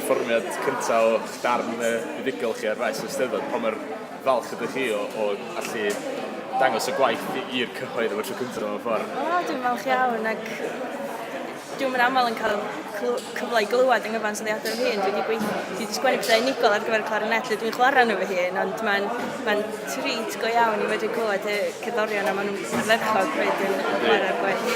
perfformiad cyntaf o'ch darn buddugol chi ar faes y Steddfod. Pa mor falch ydych chi o, o allu dangos y gwaith i'r cyhoedd am y tro cyntaf mewn ffordd? O, dwi'n falch iawn ac dwi'm yn aml yn cael cyfle i glywed yng nghyfansoddiadau fy hun. Dwi wedi gweith... dwi wedi sgwennu pethau unigol ar gyfer y clarinet lle dwi'n chwarae nhw fy hun, ond mae'n mae treat go iawn i medru clywed y cerddorion a maen nhw'n ardderchog fyd yn chwarae'r gwaith.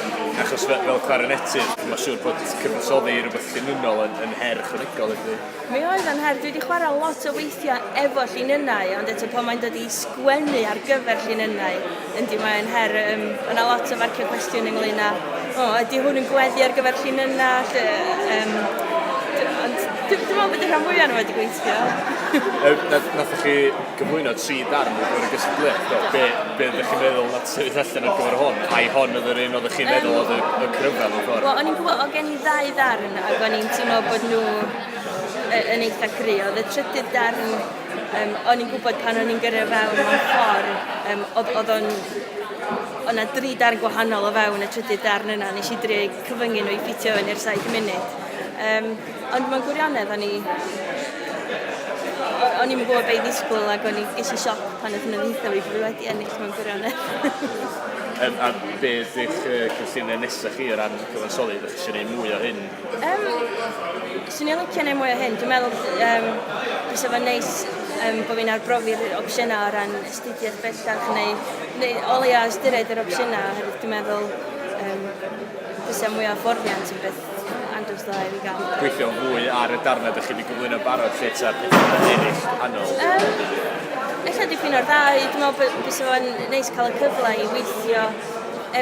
Achos fel, fel clarinetydd, mae'n siŵr bod cyfansoddi rhywbeth llinynnol yn, yn her ychwanegol ydy. Mi oedd o'n her. Dwi wedi chwarae lot o weithiau efo llinynnau, ond eto pan mae'n dod i sgwennu ar gyfer llinynnau, yndi, mae'n her. Um, yna lot o farcio cwestiwn ynglyn â, o, oh, ydy hwn yn gweddu ar gyfer llinynnau? Lle, um, ond dwi'n meddwl bod y rhan fwyaf nhw wedi gweithio. Nathoch chi gyflwyno tri darn ar gyfer y gystadleuaeth, do? Be, be ydych chi'n meddwl nath sefyll allan ar gyfer hon? Ai hon oedd yr un oeddech chi'n meddwl oedd y, y cryfaf mewn ffordd? Wel, o'n i'n gwybod, oedd gen i ddau ddarn ac o'n i'n teimlo bod nhw yn eitha cry. Oedd y trydydd darn Um, o'n i'n gwybod pan o'n i'n gyrru fewn mewn ffordd, um, oedd, oedd o'n oedd 'na dri darn gwahanol o fewn y trydydd darn yna, nes i drio cyfyngu nhw i ffitio fewn i'r 7 munud. Um, ond mewn gwirionedd, o'n i o'n i'n gwybod beth i ddisgwyl ac o'n i ges i sioc pan oedd nhw'n ddeutha fi bod fi wedi ennill mewn gwirionedd. um, a be ydych cynlluniau nesaf chi o ran cyfansoddi? Ydych chi eisiau gwneud mwy o hyn? Um, swn i'n licio gwneud mwy o hyn. Dwi'n meddwl um, fysa fo'n neis um, bod fi'n arbrofi'r opsiynau o ran astudiaeth bellach neu, neu o leia ystyried yr opsiynau oherwydd dwi'n meddwl um, fysa mwy o fforddiant yn beth andros dda i fi gael. Gweithio fwy ar y darnau ydych chi wedi gyflwyno barod lle ta'r pethau eraill gwahanol? Um, Ella dipyn o'r ddau. Dwi'n meddwl bod fysa fo'n neis cael y cyfle i weithio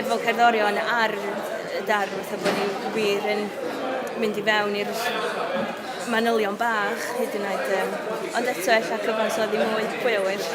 efo cerddorion ar y darn fatha bod ni wir yn mynd i fewn i'r manylion bach hyd yn oed. Um, ond eto ella cyfansoddi mwy, pwy a wyr.